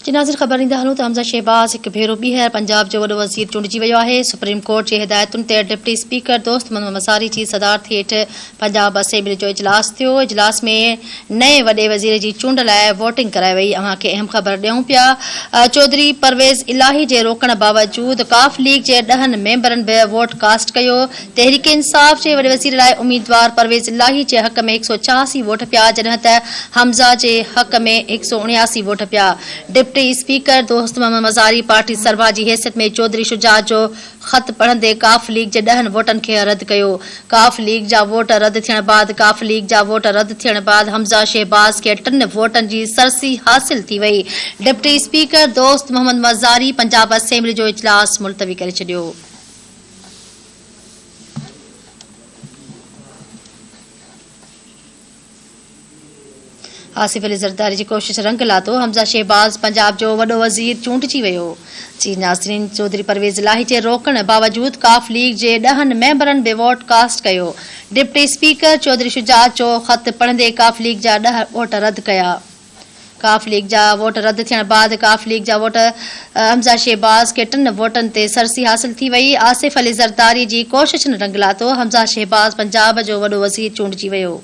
جي ناظر خبر ڏيندا هلون ته حمزه شهباز هڪ ڀيرو ٻيهر پنجاب جو وڏو وزير چونڊجي ويو آهي. سپريم ڪورٽ جي هدايتن تي ڊپٽي اسپيڪر دوست محمد مزاري جي صدارت هيٺ پنجاب اسيمبلي جو اجلاس ٿيو. اجلاس ۾ نئين وڏي وزير جي چونڊ لاء ووٽنگ ڪرائي وئي. اوهان کي اهم خبر ڏيون پيا چوڌري پرويز الاهي جي روڪڻ باوجود قاف ليگ جي ڏهن ميمبرن به ووٽ ڪاسٽ ڪيو. تحريڪ انصاف جي وڏي وزير لاء اميدوار پرويز الاهي جي حق ۾ 186 ووٽ پيا جڏهن ته حمزه جي حق ۾ 179 ووٽ پيا. ڊپٽي اسپيڪر دوست محمد مزاري پارٽي سربراهه جي حيثيت ۾ چوڌري شجاعت جو خط پڙهندي قاف ليگ جي ڏهن ووٽن کي رد ڪيو. قاف ليگ جا ووٽ رد ٿيڻ بعد قاف ليگ جا ووٽ رد ٿيڻ بعد حمزه شهباز کي ٽن ووٽن جي سرسي حاصل ٿي وئي. ڊپٽي اسپيڪر دوست محمد مزاري پنجاب اسيمبلي جو اجلاس ملتوي ڪري ڇڏيو. آصف علي زرداري جي ڪوشش رنگ لاتو، حمزه شهباز پنجاب جو وڏو وزير چونڊجي ويو. جي ناظرين چوڌري پرويز الاهي جي روڪڻ باوجود قاف ليگ جي ڏهن ميمبرن به ووٽ ڪاسٽ ڪيو. ڊپٽي اسپيڪر چوڌري شجاعت جو خط پڙهندي قاف ليگ جا ڏهه ووٽ رد ڪيا. قاف ليگ جا ووٽ رد ٿيڻ بعد قاف ليگ جا ووٽ حمزه شهباز کي ٽن ووٽن تي سرسي حاصل ٿي وئي. آصف علي زرداري جي ڪوششن رنگ لاتو، حمزه شهباز پنجاب جو وڏو وزير چونڊجي ويو.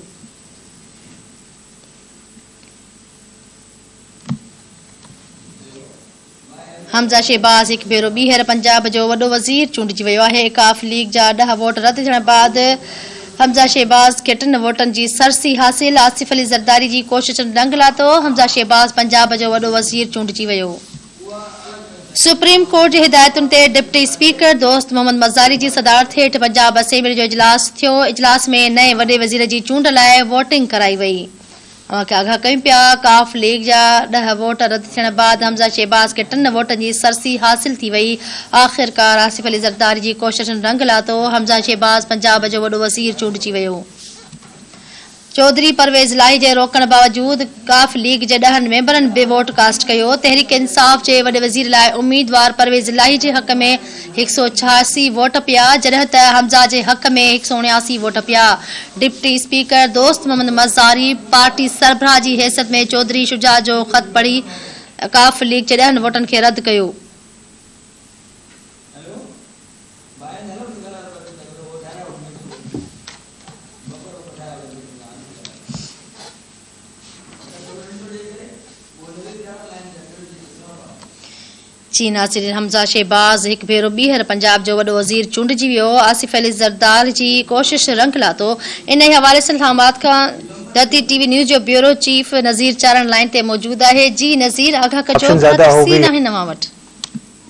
حمزه شهباز هڪ ڀيرو ٻيهر پنجاب جو وڏو وزير چونڊجي ويو آهي. قاف ليگ جا ڏهه ووٽ رد ٿيڻ بعد حمزه شهباز کي ٽن ووٽن جي سرسي حاصل، آصف علي زرداري جي ڪوششن رنگ لاتو، حمزه شهباز پنجاب جو وڏو وزير چونڊجي ويو. سپريم ڪورٽ جي هدايتن تي ڊپٽي اسپيڪر دوست محمد مزاري جي صدارت هيٺ پنجاب اسيمبلي جو اجلاس ٿيو، اجلاس ۾ نئين وڏي وزير جي چونڊ لاء ووٽنگ ڪرائي وئي. اوهان کي آگاهه ڪيون پيا، قاف ليگ جا ڏهه ووٽ رد ٿيڻ بعد حمزه شهباز کي ٽن ووٽن جي سرسي حاصل ٿي وئي، آخرڪار آصف علي زرداري جي ڪوششن رنگ لاتو، حمزه شهباز پنجاب جو وڏو وزير چونڊجي ويو. چوڌري پرويز الاهي جي روڪڻ باوجود قاف ليگ جي ڏهن ميمبرن به ووٽ ڪاسٽ ڪيو، تحريڪ انصاف جي وڏي وزير لاء اميدوار پرويز الاهي جي حق ۾ 186 ووٽ پيا، جڏهن ته حمزه جي حق ۾ 179 ووٽ پيا. ڊپٽي اسپيڪر دوست محمد مزاري پارٽي سربراهه جي حيثيت ۾ چوڌري شجاع جو خط پڙهي قاف ليگ جي ڏهن ووٽن کي رد ڪيو. جي ناظرين حمزه شهباز هڪ ڀيرو ٻيهر پنجاب جو وڏو وزير چونڊجي ويو، آصف علي زرداري جي ڪوشش رنگ لاتو، انهي حوالي سان اسلام آباد کان ڌرتي ٽي وي نيوز جو بيورو چيف نذير چارڻ لائين تي موجود آهي، جي نذير آگاهه ڪجو آپشن ڪهڙا زياده هو تفصيل گئي. آهن اوهان وٽ.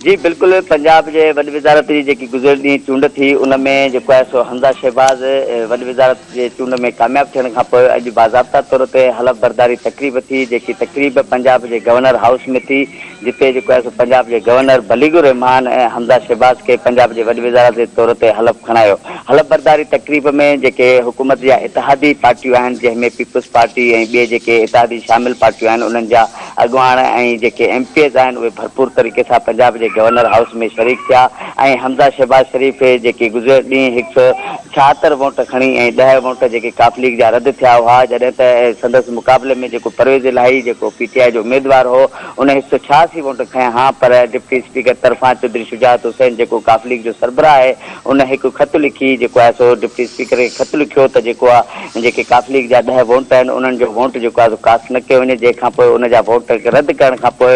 جي بلڪل پنجاب جي وڏ وزارت جي جيڪي گذريل ڏينهن چونڊ ٿي ان ۾ جيڪو آهي سو حمزه شهباز وڏ وزارت جي چونڊ ۾ ڪامياب ٿيڻ کان پوء اڄ باضابطا طور تي حلف برداري تقريب ٿي جيڪي تقريب پنجاب جي گورنر هائوس ۾ ٿي جتي جيڪو آهي سو پنجاب جي گورنر بليغ الرحمان حمزه شهباز کي پنجاب جي وڏ وزارت جي طور تي حلف کڻايو. حلف برداري تقريب ۾ جيڪي حڪومت جا اتحادي پارٽيون آهن جنهن ۾ پيپلز پارٽي ۽ ٻي جيڪي اتحادي شامل پارٽيون آهن انهن جا اڳواڻ ۽ جيڪي ايم پي ايز آهن اهي ڀرپور طريقي سان پنجاب جي گورنر هائوس ۾ شريڪ ٿيا ۽ حمزه شهباز شريف جيڪي گذريل ڏينهن هڪ سئو 76 ووٽ کڻي ۽ ڏهه ووٽ جيڪي قاف ليگ جا رد ٿيا هئا جڏهن ته سندس مقابلي ۾ جيڪو پرويز الاهي جيڪو پي ٽي آء جو اميدوار هو ان هڪ سئو 86 ووٽ کنيا ها پر ڊپٽي اسپيڪر طرفان چوڌري شجاعت حسين جيڪو قاف ليگ جو سربراهه آهي ان هڪ خط لکي جيڪو آهي سو ڊپٽي اسپيڪر کي خط لکيو ته جيڪو آهي جيڪي قاف ليگ جا ڏهه ووٽ آهن انهن جو ووٽ جيڪو آهي سو ڪاسٽ نه ڪيو وڃي جنهن کان پوء ان جا ووٽ رد ڪرڻ کان پوء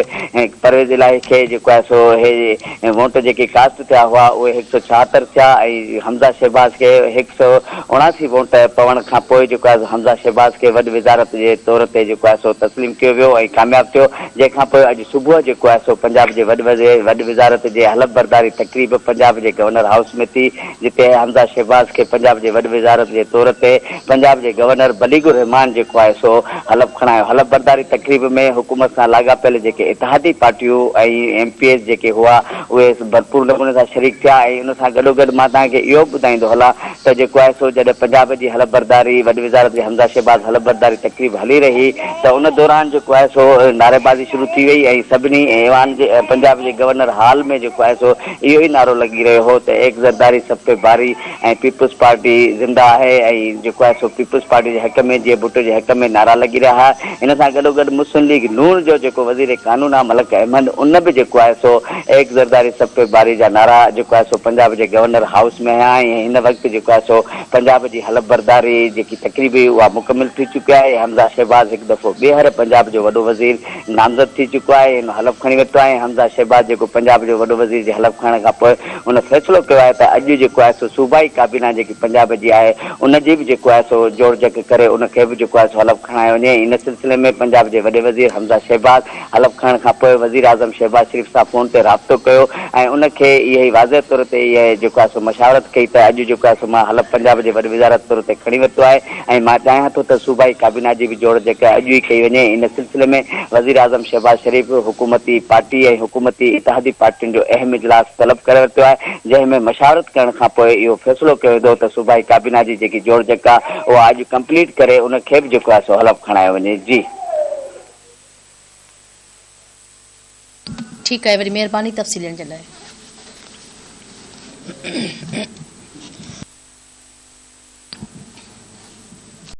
پرويز الاهي کي جيڪو آهي سو اهي ووٽ جيڪي ڪاسٽ ٿيا هئا اهي هڪ سئو 76 ٿيا ۽ حمزه شهباز کي هڪ سئو 79 ووٽ پوڻ کان پوء جيڪو آهي سو حمزه شهباز کي وڏ وزارت جي طور تي جيڪو آهي سو تسليم ڪيو ويو ۽ ڪامياب ٿيو جنهن کان پوء اڄ صبح جيڪو آهي سو پنجاب جي وڏ وڏ وزارت جي حلف برداري تقريب پنجاب جي گورنر هائوس ۾ ٿي جتي حمزه شهباز کي پنجاب جي وڏ وزارت جي طور تي پنجاب جي گورنر بليغ الرحمان جيڪو آهي سو حلف کڻايو. حلف برداري تقريب ۾ حڪومت سان لاڳاپيل جيڪي اتحادي پارٽيون ۽ ايم پي ايز جيڪي هئا اهي ڀرپور نموني سان شريڪ ٿيا ۽ ان سان گڏوگڏ مان توهان کي اهو به ٻڌائيندو هلان ته جيڪو آهي سو جڏهن پنجاب جي حلف برداري وڏ وزارت جي حمزه شهباز حلف برداري تقريب هلي رهي ته ان دوران جيڪو آهي سو نعريبازي شروع ٿي وئي ۽ سڀني. سڀني ايوان جي پنجاب جي گورنر هال ۾ جيڪو آهي سو اهو ئي نعرو لڳي رهيو هو ته ايڪ زرداري سب پي باري ۽ پيپلز پارٽي زنده آهي ۽ جيڪو آهي سو پيپلز پارٽي جي حق ۾ جيئي ڀٽو جي حق ۾ نعرا لڳي رهيا ها. ان سان گڏوگڏ مسلم ليگ نون جو جيڪو وزير قانون آهي ملڪ احمد ان به جيڪو آهي سو ايڪ زرداري سب پي باري جا نعرا جيڪو آهي سو پنجاب جي گورنر هائوس ۾ هنيا ۽ هن وقت جيڪو آهي سو پنجاب جي حلف برداري جيڪي تقريب هئي اها مڪمل ٿي چڪي آهي ۽ حمزه شهباز هڪ دفعو ٻيهر پنجاب جو وڏو وزير نامزد ٿي چڪو آهي هن حلف کڻي ورتو آهي ۽ حمزه شهباز جيڪو پنجاب جو وڏو وزير جي حلف کڻڻ کان پوء هن فيصلو ڪيو آهي ته اڄ جيڪو آهي سو صوبائي ڪابينا جيڪي پنجاب جي آهي ان جي به جيڪو آهي سو جوڙجڪ ڪري ان کي به جيڪو آهي سو حلف کڻايو وڃي ان سلسلي ۾ پنجاب جي وڏي وزير حمزه شهباز حلف کڻڻ کان پوء وزيراعظم شهباز شريف سان فون تي رابطو ڪيو ۽ ان کي اهي واضح طور تي اهي جيڪو آهي سو مشاورت ڪئي ته اڄ جيڪو آهي سو مان حلف پنجاب جي وڏي وزارت طور تي کڻي ورتو آهي ۽ مان چاهيان ٿو ته صوبائي ڪابينا جي به جوڙ جڪ اڄ ئي ڪئي وڃي ان سلسلي ۾ وزيراعظم شهباز شريف حڪومتي پارٽي ۽ حڪومتي اتحادي پارٽين جو اهم اجلاس طلب ڪري ورتو آهي جنهن ۾ مشاورت ڪرڻ کان پوء اهو فيصلو ڪيو ويندو ته صوبائي ڪابينا جي جيڪي جوڙ جڪ آهي اها اڄ ڪمپليٽ ڪري ان کي به جيڪو آهي سو حلف کڻايو وڃي جي. ٺيڪ آهي وڏي مهرباني تفصيل ڏيڻ جي لاء.